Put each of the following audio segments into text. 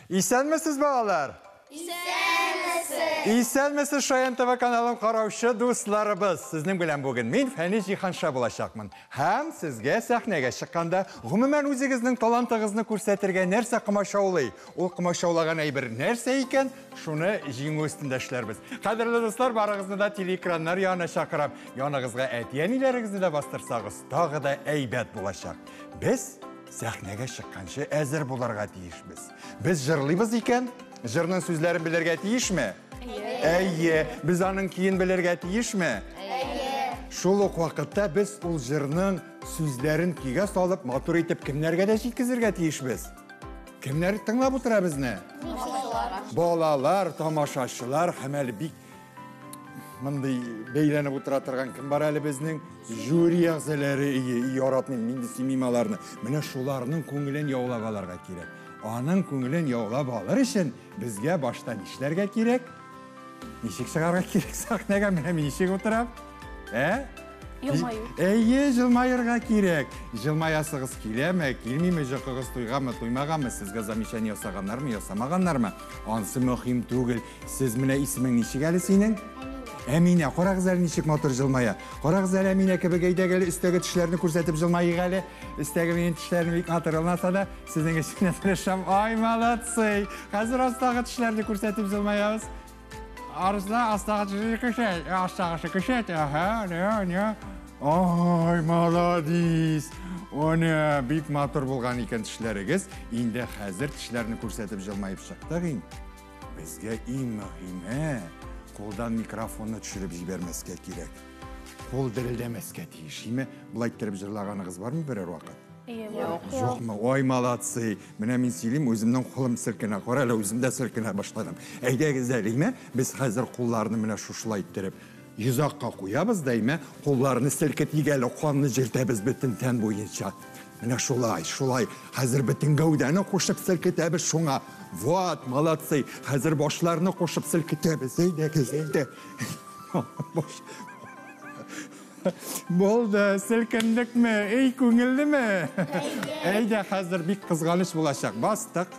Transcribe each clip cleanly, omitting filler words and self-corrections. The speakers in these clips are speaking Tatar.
Исәнмесез, балалар? Исәнмесез! Исәнмесез, Шаян ТВ каналын караучы дусларыбыз. Сезнең белән бүген мин Фәнис Җиһанша булачакмын. Һәм сезгә сәхнәгә чыкканда, гомумән үзегезнең талантыгызны күрсәтергә нәрсә комачаулый? Ул комачаулаган әйбер нәрсә икән? Шуны җиңү өстендә эшләрбез. Кадерле дуслар, барыгызны да телеэкраннар янына чакырам. Яныгызга әти-әниләрегезне дә бастырсагыз, тагы да әйбәт булачак. Без сәхнәгә чыкканчы әзер булырга тиешбез. Без җырлыйбыз икән, җырның сүзләрен белергә тиешме? Әйе. Без аның көен белергә тиешме? Әйе. Шул ук вакытта без ул җырның сүзләрен көйгә салып, матур итеп кемнәргә дә җиткезергә тиешбез? Кемнәр тыңлап утыра безне? Балалар, тамашачылар һәм әле бик мондый бәйләнеп утыра торган кем бар әле безнең? Жюри әгъзалары, ие, яратмыйм, мин дә сөймим аларны. Менә шуларның күңелен яулап алырга кирәк. Аның күңелен яулап алыр өчен безгә башта нишләргә кирәк? Ничек чыгарга кирәк сәхнәгә? Менә мин ничек утырам? Ә? Елмаю. Әйе, җылмаерга кирәк. Җылмаясыгыз киләме, килмиме, җокыгыз туйганмы, туймаганмы, сезгә замечание ясаганнармы, ясамаганнармы? Ансы мөһим түгел. Сез менә исемең ничек әле синең? Әминә. Карагыз әле ничек матур җылмая. Карагыз әле Әминә кебек, әйдәгез әле өстәге тешләрне күрсәтеп җылмайык әле. Өстәге минем тешләрем бик матур булмаса да, сезнең өчен тырышам. Ай, молодцы! Хәзер астагы тешләрне күрсәтеп җылмаябыз. Арысына астагы тешләрне күрсәт, астагысы күрсәт. Ага, не, не. Ай, молодец! Оне, бик матур булган икән тешләрегез. Инде хәзер тешләрне күрсәтеп җылмаеп чыктык инде. Безгә иң мөһиме кулдан микрофонны төшереп җибәрмәскә кирәк. Кул дерелдәмәскә тиеш. Име, болай иттереп җырлаганыгыз бармы берәр вакыт? Юкмы? Ой, молодцы. Менә мин сөйлим, үземнең кулым селкенә. Кара әле, үзем дә селкенә башладым. Әйдәгез әле, име, без хәзер кулларны менә шушылай иттереп йозакка куябыз да, име, кулларны селкетик әле, канны җиртәбез бөтен тән буенча. Менә шулай, шулай. Хәзер бөтен гәүдәне кушып селкетәбез шуңа. Вот, молодцы. Хәзер башларны кушып селкетәбез. Әйдәгез, әйдә. Баш. Булды, селкендекме? Эй, күңеллеме? Әйдә, хәзер бик кызганыч булачак. Бастык.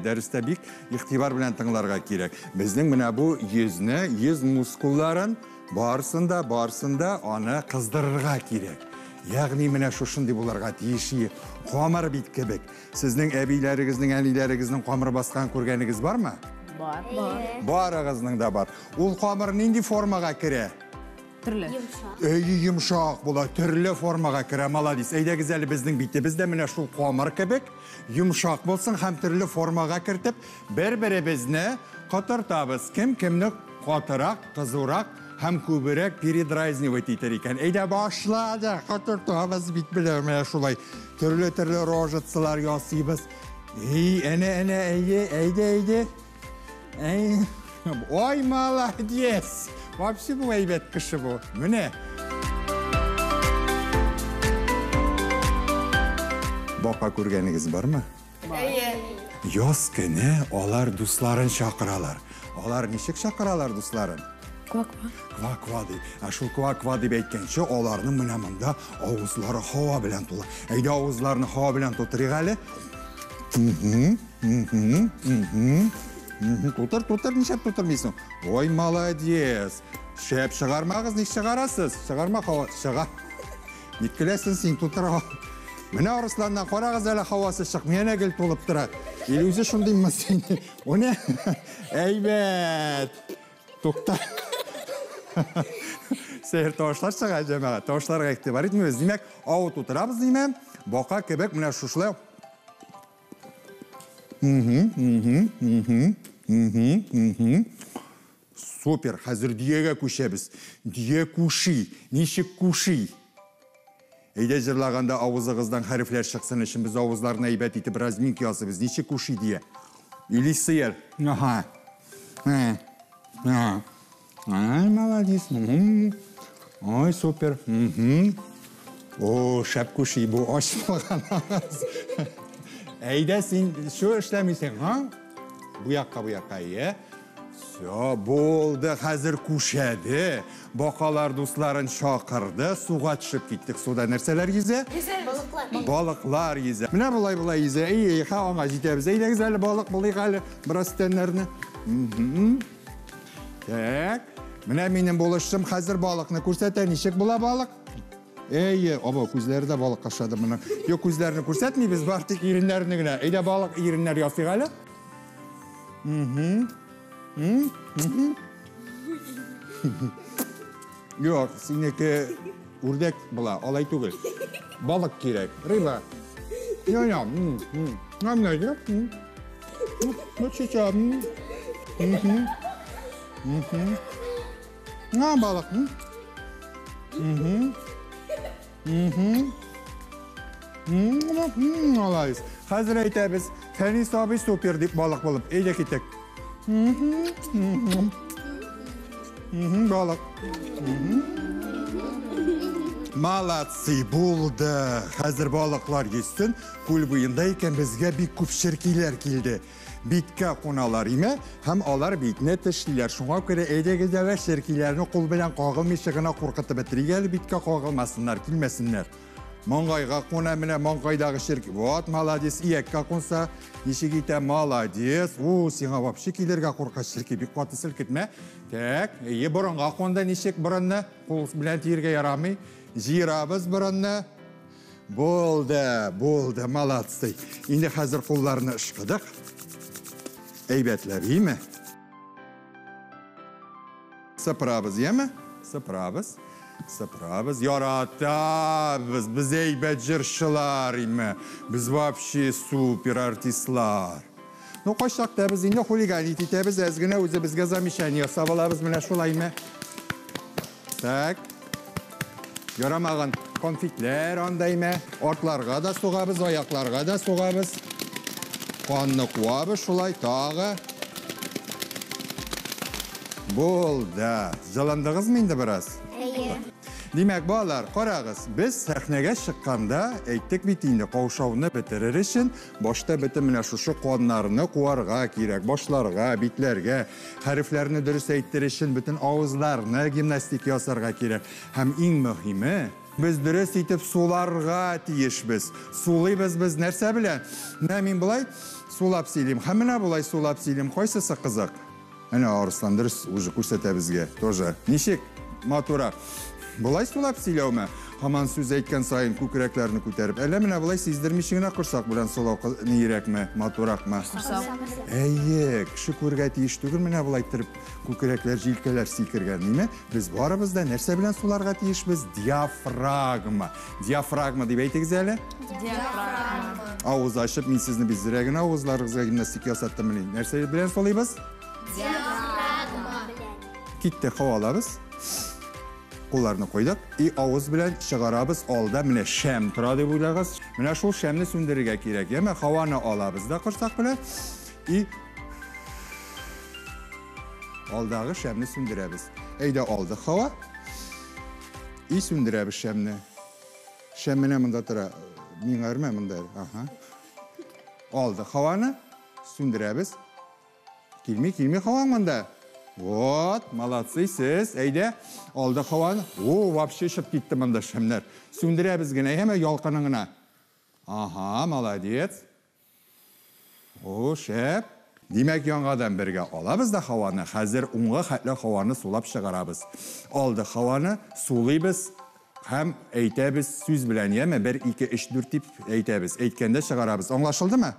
Дәрестә бик игътибар белән тыңларга кирәк. Безнең менә бу йөзне, йөз мускулларын барысын да, барысын да аны кыздырырга кирәк. Ягъни менә шушындый булырга тиеш камыр бит кебек. Сезнең әбиләрегезнең, әниләрегезнең камыр баскан күргәнегез бармы? Бар. Бар. Барыгызның да бар. Ул камыр нинди формага керә? Төрле. Әйе, йомшак була, төрле формага керә, молодец. Әйдәгез әле безнең битебез дә менә шул камыр кебек йомшак булсын һәм төрле формага кертеп, бер-беребезне котыртабыз. Кем кемне катырак, кызурак һәм күбрәк передразнивать итер икән. Әйдә башлады, котыртабыз бит белән менә шулай. Төрле-төрле рожицалар ясыйбыз. Эй, әнә, әнә, әйде, әйдә, әйдә. Әй, ой, молодец! Вообще бу әйбәт кеше бу. Менә. Бака күргәнегез бармы? Әйе. Яз көне алар дусларын чакыралар. Алар ничек чакыралар дусларын? Ква-ква. Ква-ква дип. Ә шул ква-ква дип әйткәнче, аларның менә монда авызлары һава белән тула. Әйдә авызларны һава белән тутырыйк әле. Тутыр, тутыр, нишләп тутырмыйсың? Ой, молодец. Шәп чыгармагыз, ник чыгарасыз? Чыгарма һава, чыга. Ник көләсең син, тутыр. Менә Арысланнан карагыз әле һавасы чыкмый, әнә гел тулып тора. Или үзе шундыймы син? О не? Әйбәт. Тукта. Сәер тавышлар чыга, җәмәгать. Тавышларга игътибар итмибез. Димәк, авы тутырабыз димә. Бака кебек менә шушылай. Супер, хәзер дөягә күчәбез. Дөя күши. Ничек күши? Әйдә җырлаганда авызыгыздан хәрефләр чыксын өчен без авызларны әйбәт итеп разминка ясыйбыз. Ничек күши дөя? Или сыер? Ага. Ай, молодец. Ой, супер. О, шәп күши бу ач булган. Әйдә син шул эшләмисең, ха? Бу якка, бу якка, иә. Все, булды, хәзер күшәде. Бакалар дусларын чакырды, суга төшеп киттек. Суда нәрсәләр йөзә? Балыклар. Балыклар йөзә. Менә болай болай йөзә. Эй, ха, аңа җитәбез. Әйдәгез әле балык булыйк әле бераз тәннәрне. Так. Менә минем булышчым хәзер балыкны күрсәтә. Ничек була балык? Әйе, аба, күзләре дә балыкка ошады моның. Юк, күзләрне күрсәтмибез, бар тик иреннәрне генә. Әйдә балык иреннәр ясыйк әле. Юк, синеке үрдәк була, алай түгел. Балык кирәк, рыба. Я-я, Нам найдет. Вот сейчас. На, балык. Алайыз. Хәзер әйтәбез, Фәнис абый супер дип балык булып. Әйдә китек. Балык. Молодцы, булды. Хәзер балыклар йөзсен. Күл буенда икән безгә бик күп черкиләр килде. Биткә куналар име, һәм алар битне тешлиләр. Шуңа күрә әйдәгез дә черкиләрне кул белән кагылмыйча гына куркытып бетерик әле, биткә кагылмасыннар, килмәсеннәр. Маңгайга куна, менә маңгайдагы черки. Вот, молодец, ияккә кунса, ничек итә, молодец. У, сиңа вообще килергә курка черки, бик каты селкетмә. Так, әйе, борынга кунды, ничек борынны? Кул белән тиергә ярамый. Җыерабыз борынны. Булды, булды, молодцы. Инде хәзер кулларны ышкыдык. Әйбәтләп, име? Сыпырабыз, яме? Сыпырабыз. Сыпырабыз, яратабыз. Без әйбәт җырчылар, име? Без вообще супер артистлар. Ну, кайчакта без инде хулиганить итәбез, әз генә үзебезгә замечание ясап алабыз, менә шулаймы? Так. Ярамаган конфетлар андаймы? Артларга да сугабыз, аякларга да сугабыз. Канны куабыз шулай тагы. Булды. Җылындыгызмы инде бераз? Әйе. Димәк, балалар, карагыз, без сәхнәгә чыкканда әйттек бит инде, каушауны бетерер өчен башта бөтен менә шушы каннарны куарга кирәк, башларга, битләргә, хәрефләрне дөрес әйтер өчен бөтен авызларны гимнастик ясарга кирәк. Һәм иң мөһиме, без дөрес итеп суларга тиешбез. Сулыйбыз без нәрсә белән? Менә мин болай сулап сөйлим, һәм менә болай сулап сөйлим. Кайсысы кызык? Әнә Арыслан дөрес уже күрсәтә безгә тоже. Ничек матурак? Болай сулап сөйләүме? Һаман сүз әйткән саен күкрәкләрне күтәреп. Әллә менә болай сиздермичә генә корсак белән сулау нирәкме, матуракмы? Корсак. Әйе, кеше күрергә тиеш түгел менә болай иттереп күкрәкләр, җилкәләр сикергән, ниме? Без барыбыз да нәрсә белән суларга тиешбез? Диафрагма. Диафрагма дип әйтегез әле. Диафрагма. Авыз ачып, мин сезне бизрәк генә авызларыгызга гимнастик ясаттым мени. Нәрсә белән сулыйбыз? Диафрагма белән. Китте, һава алабыз. Кулларны куйдык. И авыз белән чыгарабыз. Алда менә шәм тора дип уйлагыз. Менә шул шәмне сүндерергә кирәк. Яме һаваны алабыз да корсак белән. И алдагы шәмне сүндерәбез. Әйдә алдык һава. И сүндерәбез шәмне. Шәм менә монда тора. Миңа өрмә монда. Аһа. Алдык һаваны, сүндерәбез. Килми, килми һаваң монда. Вот, молодцы сез. Әйдә, алдык һаваны. О, вообще чыгып китте монда шәмнәр. Сүндерәбез генә, әмма ялкынын гына. Аһа, молодец. О, шәп. Димәк, яңадан бергә алабыз да һаваны. Хәзер уңга хәтле һаваны сулап чыгарабыз. Алдык һаваны, сулыйбыз һәм әйтәбез сүз белән, яме 1, 2, 3, 4 дип әйтәбез. Әйткәндә чыгарабыз. Аңлашылдымы?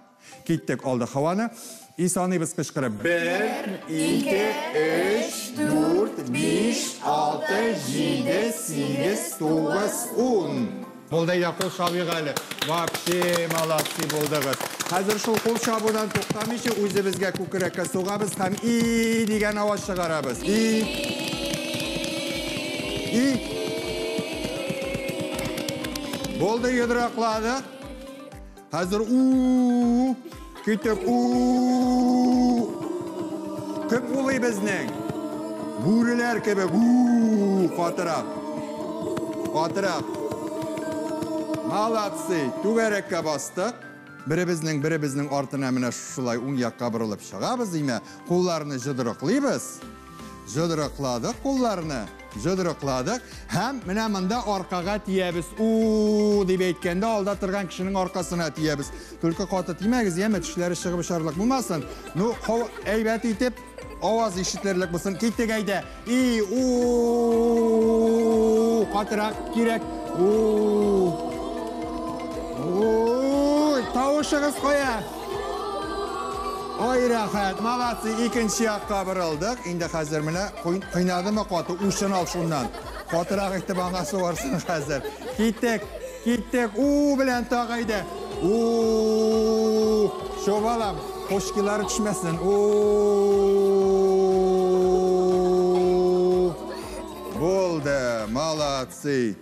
Киттек, алдык һаваны. И саныйбыз кычкырып. 1, 2, 3, 4, 5, 6, 7, 8, 9, 10. Булды, әйдә, кул чабыйк әле. Вообще молодцы булдыгыз. Хәзер шул кул чабудан туктамыйча үзебезгә күкрәккә сугабыз һәм и дигән аваз чыгарабыз. И. И. Булды, йодрыкладык. Хәзер у. Китеп у. Кем улый безнең? Бүреләр кебек у, катырак. Катырак. Молодцы. Түгәрәккә бастык. Беребезнең беребезнең артына менә шулай уң якка борылып чыгабыз, име? Кулларны җодрыклыйбыз. Җодрыкладык кулларны, җодрыкладык һәм менә монда аркага тиябез. У дип әйткәндә алда торган кешенең аркасына тиябез. Только каты тимәгез, яме, тешләре чыгып очарлык булмасын. Ну, әйбәт итеп аваз ишетелерлек булсын. Киттек әйдә. И у катырак кирәк. У. Ой, тавышыгыз кая? Ой, рәхәт, молодцы, икенче якка борылдык. Инде хәзер менә кыйнадымы каты, учын ал шуннан. Катырак итеп аңа сугарсың хәзер. Киттек, киттек, у белән тагы әйдә. У, шо балам, кошкилары төшмәсен. У. Булды, молодцы.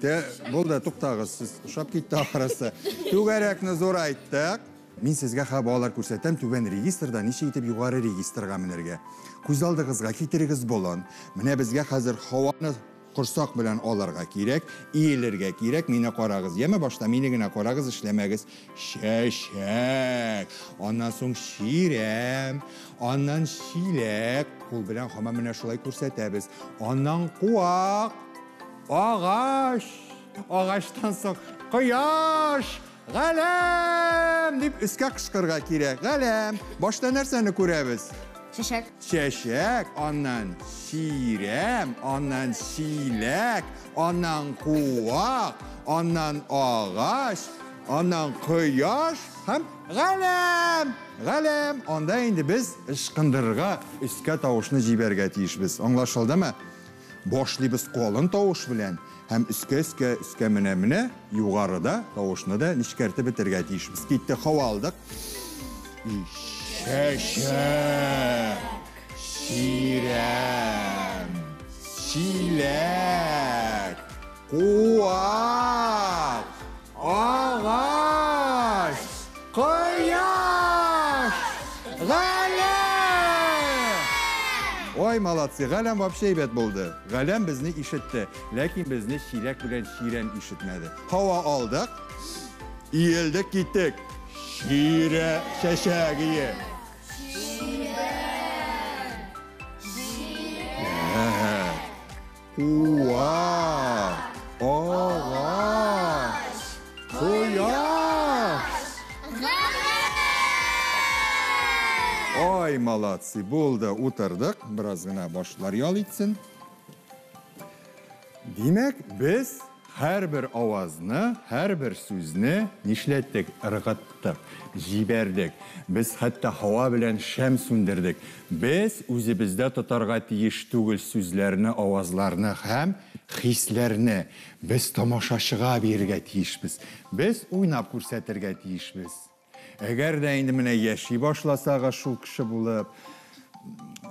Булды, туктагыз, сез ошап китте ахрысы. Түгәрәкне зурайттык. Мин сезгә хә балалар күрсәтәм түбән регистрда ничек итеп югары регистрга менәргә. Күз алдыгызга китерегез болын. Менә безгә хәзер һаваны корсак белән алырга кирәк, иелергә кирәк. Мине карагыз, яме, башта мине генә карагыз, эшләмәгез. Чәчәк, аннан соң чирәм, аннан чиләк. Кул белән һаман менә шулай күрсәтәбез. Аннан куак, агач, агачтан соң кояш, Галәм! Дип өскә кычкырырга кирәк. Галәм! Башта нәрсәне күрәбез? Чәчәк. Чәчәк, аннан чирәм, аннан чиләк, аннан куак, аннан агач, аннан кояш һәм галәм! Галәм! Анда инде без ычкындырырга, өскә тавышны җибәрергә тиешбез. Аңлашылдымы? Башлыйбыз калын тавыш белән һәм өскә-өскә, өскә менә-менә, югарыда тавышны да нечкәртеп бетерергә тиешбез. Китте, һава алдык. Чәчәк, чирәм, чиләк, куак, агач, кояш, галәм! Ой, молодцы, галәм вообще әйбәт булды. Галәм безне ишетте, ләкин безне чиләк белән чирәм ишетмәде. Һава алдык, иелдек, киттек. Чирә, чәчәк ие. Чиләк, куак, агач, кояш. Ой, молодцы, булды, утырдык. Бераз гына башлар ял итсен. Димәк, без һәрбер авазны, һәрбер сүзне нишләттек? Ыргыттык, җибәрдек. Без хәтта һава белән шәм сүндердек. Без үзебездә тотарга тиеш түгел сүзләрне, авазларны һәм хисләрне. Без тамашачыга бирергә тиешбез. Без уйнап күрсәтергә тиешбез. Әгәр дә инде менә яши башласагыз шул кеше булып,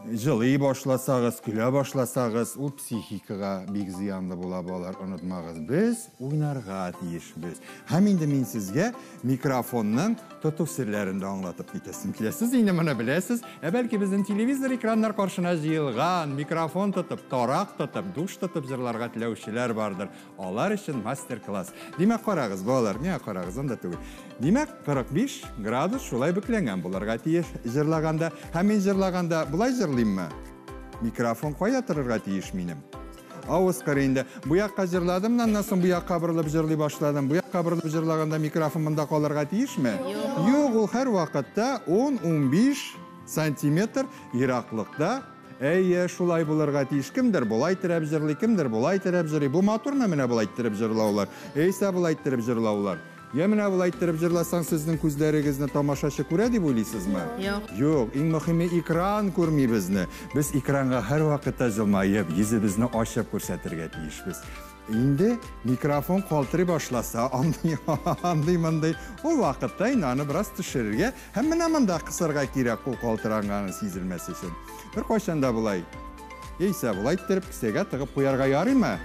җылый башласагыз, көлә башласагыз, ул психикага бик зыянлы була, балалар, онытмагыз. Без уйнарга тиешбез. Һәм инде мин сезгә микрофонның тоту серләрен дә аңлатып китәсем килә. Сез инде моны беләсез, ә бәлки безнең телевизор экраннар каршына җыелган, микрофон тотып, тарак тотып, душ тотып җырларга теләүчеләр бардыр. Алар өчен мастер-класс. Димәк, карагыз, балалар, миңа карагыз, анда түгел. Димәк, 45 градус шулай бөкләнгән булырга тиеш җырлаганда. Һәм мин җырлаганда болай җырлыйммы? Микрофон кайда торырга тиеш минем? Авыз кырыенда. Бу якка җырладым, аннан соң бу якка борылып җырлый башладым. Бу якка борылып җырлаганда микрофон монда калырга тиешме? Юк, ул һәр вакытта 10-15 сантиметр ераклыкта. Әйе, шулай булырга тиеш. Кемдер болай терәп җырлый, кемдер болай терәп җырлый. Бу матурмы менә болай иттереп җырлаулар? Әйсә болай иттереп җырлаулар. Я менә болай иттереп җырласаң, сезнең күзләрегезне тамашачы күрә дип уйлыйсызмы? Юк. Юк, иң мөһиме экран күрми безне. Без экранга һәр вакытта җылмаеп, йөзебезне ачып күрсәтергә тиешбез. Инде микрофон калтырый башласа, андый мондый, ул вакытта инде аны бераз төшерергә һәм менә монда кысарга кирәк, кул калтыранганы сизелмәс өчен. Бер кайчан да болай, яисә болай иттереп кесәгә тыгып куярга ярыймы?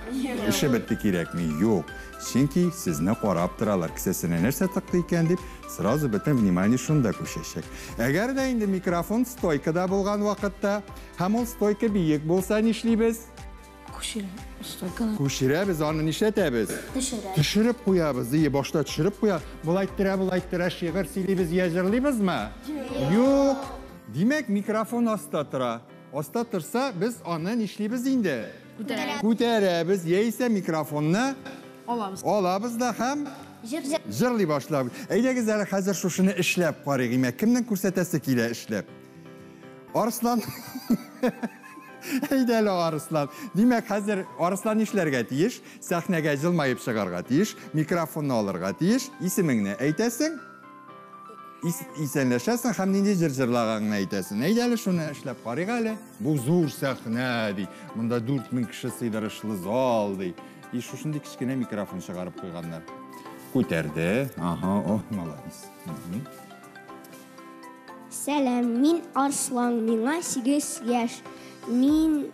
Эше бетте, кирәкми. Юк, чөнки сезне карап торалар, кесәсенә нәрсә тыкты икән дип, сразу бөтен внимание шунда күчәчәк. Әгәр дә инде микрофон стойкада булган вакытта, һәм ул стойка биек булса, нишлибез? Күчерә. Стойканы. Күчерәбез, аны нишләтәбез? Төшерәбез. Төшереп куябыз. Ие, башта төшереп куя. Болай иттерә, болай иттерә, шигырь сөйлибез, я җырлыйбызмы? Юк. Димәк, микрофон аста тора. Аста торса, без аны нишлибез инде? Күтәрәбез. Күтәрәбез, яисә микрофонны Алабыз. алабыз да һәм Җыр. җырлый башлабыз. Әйдәгез әле хәзер шушыны эшләп карыйк. Имә, кемнең күрсәтәсе килә эшләп? Арслан. Әйдә әле, Арслан. Димәк, хәзер Арслан нишләргә тиеш? Сәхнәгә җылмаеп чыгарга тиеш, микрофонны алырга тиеш, исемеңне әйтәсең, исәнләшәсең һәм нинди җыр җырлаганыңны әйтәсең. Әйдә әле шуны эшләп карыйк әле. Бу зур сәхнә, ди. Монда 4000 кеше сыйдырышлы зал, ди. И шушындый кечкенә микрофон чыгарып куйганнар. Күтәрде. Ага, о, молодец. Сәлам, мин Арслан, миңа 8 яшь. Мин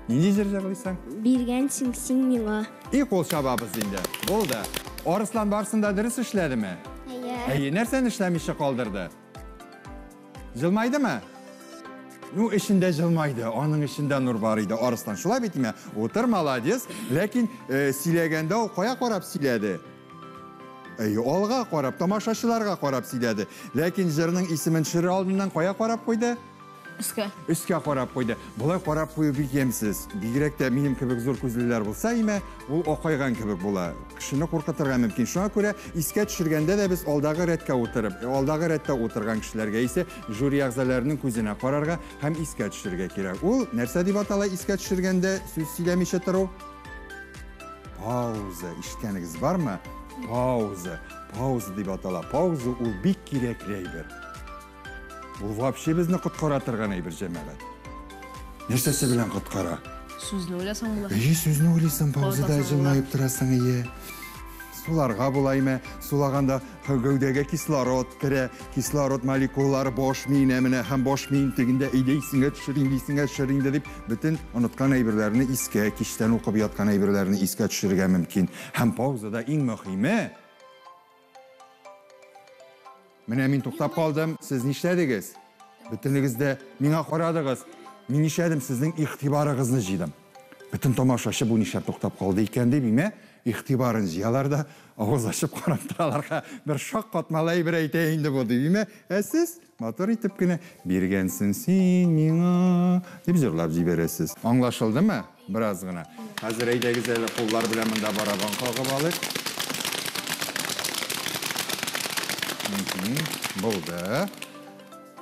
Нинди җыр җырлыйсың? Биргәнсең син миңа. И кул чабабыз инде. Булды. Арслан барсын да дөрес эшләдеме? Әйе. Әйе, нәрсәне эшләмичә калдырды? Җылмайдымы? Ну, эчендә җылмайды, аның эчендә нур бар иде. Арслан шулай бит име? Утыр, молодец. Ләкин сөйләгәндә ул кая карап сөйләде? Әйе, алга карап, тамашачыларга карап сөйләде. Ләкин җырның исемен төшерер алдыннан кая карап куйды? Өскә. Өскә карап куйды. Болай карап кую бик ямьсез. Бигрәк тә минем кебек зур күзлеләр булса име, ул акайган кебек була. Кешене куркытырга мөмкин. Шуңа күрә искә төшергәндә дә без алдагы рәткә утырып, алдагы рәттә утырган кешеләргә исә жюри әгъзаларының күзенә карарга һәм искә төшерергә кирәк. Ул нәрсә дип атала искә төшергәндә сүз сөйләмичә тору? Пауза. Ишеткәнегез бармы? Пауза. Пауза дип атала. Пауза ул бик кирәкле әйбер. Ул вообще безне коткара торган әйбер, җәмәгать. Нәрсәсе белән коткара? Сүзне уйласаң була. Әйе, сүзне уйлыйсың, паузада Калатасың була. җылмаеп торасың, әйе. Суларга була име? Сулаганда гәүдәгә кислород керә, кислород молекулалары баш миенә менә һәм баш миен тегендә әйдә исеңә төшер инде, исеңә төшер инде дип бөтен оныткан әйберләрне искә, кичтән укып яткан әйберләрне искә төшерергә мөмкин. Һәм паузада иң мөһиме, менә мин туктап калдым, сез нишләдегез? Бөтенегез дә миңа карадыгыз. Мин нишләдем? Сезнең игътибарыгызны җыйдым. Бөтен тамашачы бу нишләп туктап калды икән дип, име? Игътибарын җыялар да, авыз ачып карап торалар. Ха, бер шаккатмалы әйбер әйтә инде бу дип, име? Ә сез матур итеп кенә биргәнсең син миңа дип җырлап җибәрәсез. Аңлашылдымы? Бераз гына. Хәзер әйдәгез әле куллар белән монда барабан кагып алыйк. Булды.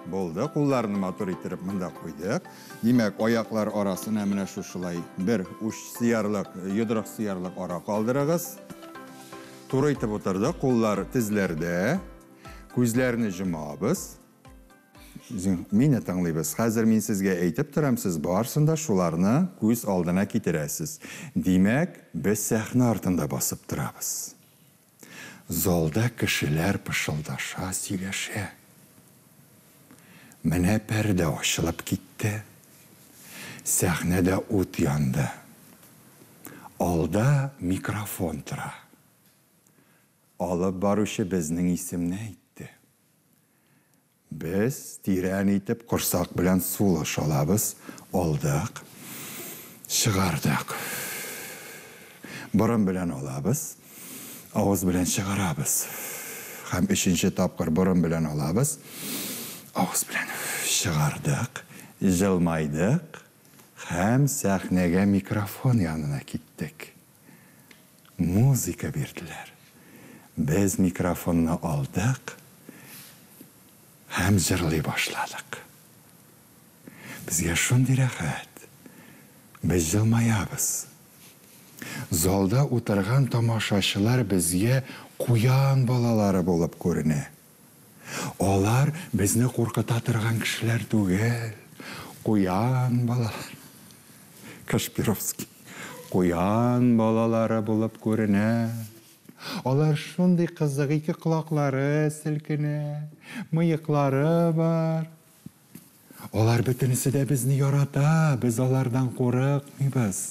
Булды. Кулларны матур иттереп монда куйдык. Димәк, аяклар арасына менә шушылай бер уч сыярлык, йодрык сыярлык ара калдырыгыз. Туры итеп утырдык. Куллар тезләрдә. Күзләрне йомабыз. Мине тыңлыйбыз. Хәзер мин сезгә әйтеп торам, сез барысын да шуларны күз алдына китерәсез. Димәк, без сәхнә артында басып торабыз. Залда кешеләр пышылдаша, сөйләшә. Менә пәрдә ачылып китте. Сәхнәдә ут янды. Алда микрофон тора. Алып баручы безнең исемне әйтте. Без тирән итеп корсак белән сулыш алабыз. Алдык, чыгардык. Борын белән алабыз, авыз белән чыгарабыз. Һәм өченче тапкыр борын белән алабыз, авыз белән чыгардык, җылмайдык һәм сәхнәгә микрофон янына киттек. Музыка бирделәр. Без микрофонны алдык һәм җырлый башладык. Безгә шундый рәхәт. Без җылмаябыз. Залда утырган тамашачылар безгә куян балалары булып күренә. Алар безне куркыта торган кешеләр түгел. Куян балалар. Кашпировский. Куян балалары булып күренә. Алар шундый кызык, ике колаклары селкенә, мыеклары бар. Алар бөтенесе дә безне ярата, без алардан курыкмыйбыз.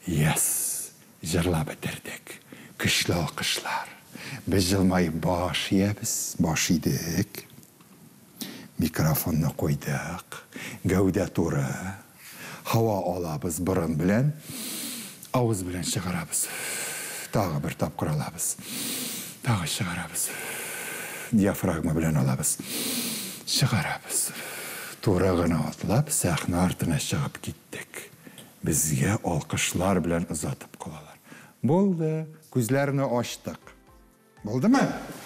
Yes, җырлап бетердек. Көчле алкышлар. Без җылмаеп баш иябез, баш идек. Микрофонны куйдык. Гәүдә туры. Һава алабыз борын белән, авыз белән чыгарабыз. Тагы бер тапкыр алабыз. Тагы чыгарабыз. Диафрагма белән алабыз. Чыгарабыз. Туры гына атлап, сәхнә артына чыгып киттек. Безгә алкышлар белән озатып калалар. Булды. Күзләрне ачтык. Булдымы?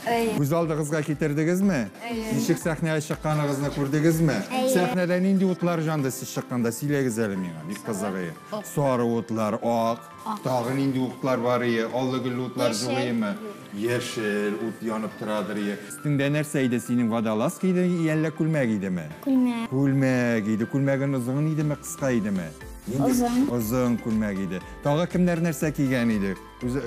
Әйе. Күз алдыгызга китердегезме? Әйе. Ничек сәхнәгә чыкканыгызны күрдегезме? Әйе. Сәхнәдә нинди утлар җанды сез чыкканда? Сөйләгез әле миңа. Бик кызык ие. Сары утлар, ак. Тагы нинди утлар бар ие? Аллы-гөлле утлар Яшел. җылыймы? Яшел ут янып торадыр ие. Өстеңдә нәрсә иде синең? Водолазка иде, әллә күлмәк идеме? Күлмәк. Күлмәк иде. Күлмәгең озын идеме, кыска идеме? Нинди? Озын. Озын күлмәк иде. Тагы кемнәр нәрсә кигән иде? Күз,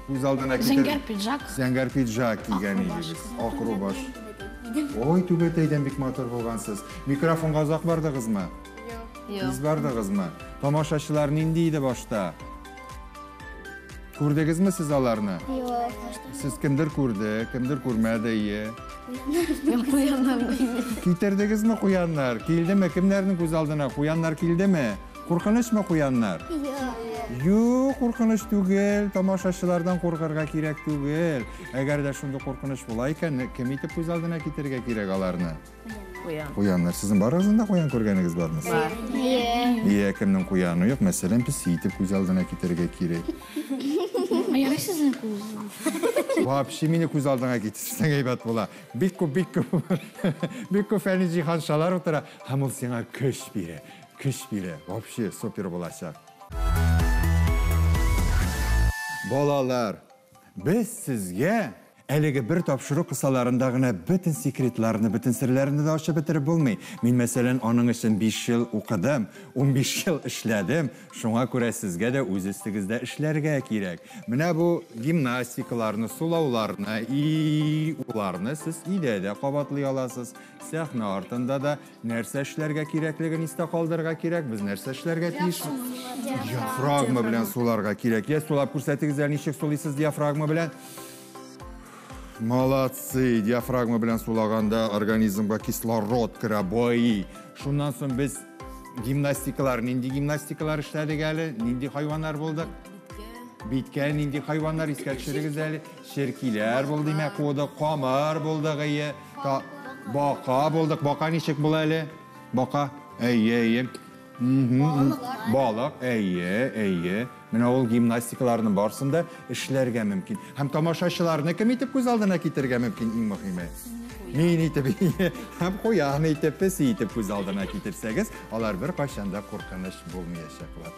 күз алдына китер. Зәңгәр пиджак. Зәңгәр пиджак кигән идегез. Ак рубаш. Ой, түбәтәйдән бик матур булгансыз. Микрофонга озак бардыгызмы? Юк. Тиз бардыгызмы? Тамашачылар нинди иде башта? Күрдегезме сез аларны? Юк. Сез кемдер күрде, кемдер күрмәде, ие. Мин куяннар. Китердегезме куяннар? Килдеме? Кемнәрнең күз алдына? Куяннар килдеме? Куркынычмы куяннар? Юк. Юк, куркыныч түгел. Тамашачылардан куркырга кирәк түгел. Әгәр дә шундый куркыныч була икән, кем итеп күз алдына китерергә кирәк аларны? Куян. Куяннар. Сезнең барыгызның да куян күргәнегез бармы? Бар. Әйе. Иә, кемнең куяны юк, мәсәлән, песи итеп күз алдына китерергә кирәк. Ә ярый сезнең күз. Вообще мине күз алдыңа китерсәң әйбәт була. Бик күп, бик күп, бик күп фәнни җиһаншалар утыра, һәм ул сиңа көч бирә, көч бирә. Вообще супер булачак. Балалар, без сезгә әлеге бер тапшыру кысаларында гына бөтен секретларны, бөтен серләрне дә ачып бетереп булмый. Мин, мәсәлән, аның өчен 5 ел укыдым, 15 ел эшләдем. Шуңа күрә сезгә дә үз өстегездә эшләргә кирәк. Менә бу гимнастикаларны, сулауларны, и уларны сез өйдә дә кабатлый аласыз. Сәхнә артында да нәрсә эшләргә кирәклеген истә калдырырга кирәк. Без нәрсә эшләргә тиеш? Диафрагма белән суларга кирәк. Я сулап күрсәтегез әле, ничек сулыйсыз диафрагма белән? Молодцы! Диафрагма белән сулаганда организмга кислород керә, байый. Шуннан соң без гимнастикалар, нинди гимнастикалар эшләдек әле? Нинди хайваннар булдык? Биткә нинди хайваннар искә төшерегез әле? Черкиләр булды, димәк, кудык, камыр булдык, ие. Бака булдык. Бака ничек була әле? Бака. Әйе, әйе. Балык, әйе, әйе. Менә ул гимнастикаларның барысын да эшләргә мөмкин. Һәм тамашачыларны кем итеп күз алдына китерергә мөмкин, иң мөһиме? Мин итеп, һәм куян итеп, песи итеп күз алдына китерсәгез, алар бер кайчан да куркыныч булмаячаклар.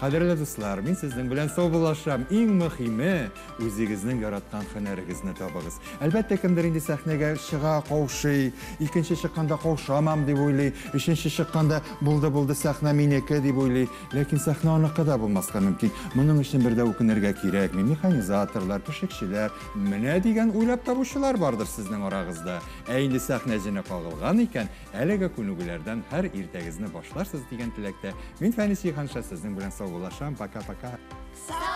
Кадерле дуслар, мин сезнең белән саубуллашам. Иң мөһиме, үзегезнең яраткан һөнәрегезне табыгыз. Әлбәттә, кемдер инде сәхнәгә чыга, каушый, икенче чыкканда каушамам дип уйлый, өченче чыкканда булды-булды сәхнә минеке дип уйлый. Ләкин сәхнә аныкы да булмаска мөмкин. Моның өчен бер дә үкенергә кирәкми. Механизаторлар, пешекчеләр, менә дигән уйлап табучылар бардыр сезнең арагызда. Ә инде сәхнә җене кагылган икән, әлеге күнегүләрдән һәр иртәгезне башларсыз дигән теләктә. Мин Фәнис Җиһанша сезнең белән саубуллашам. Пока-пока. Сау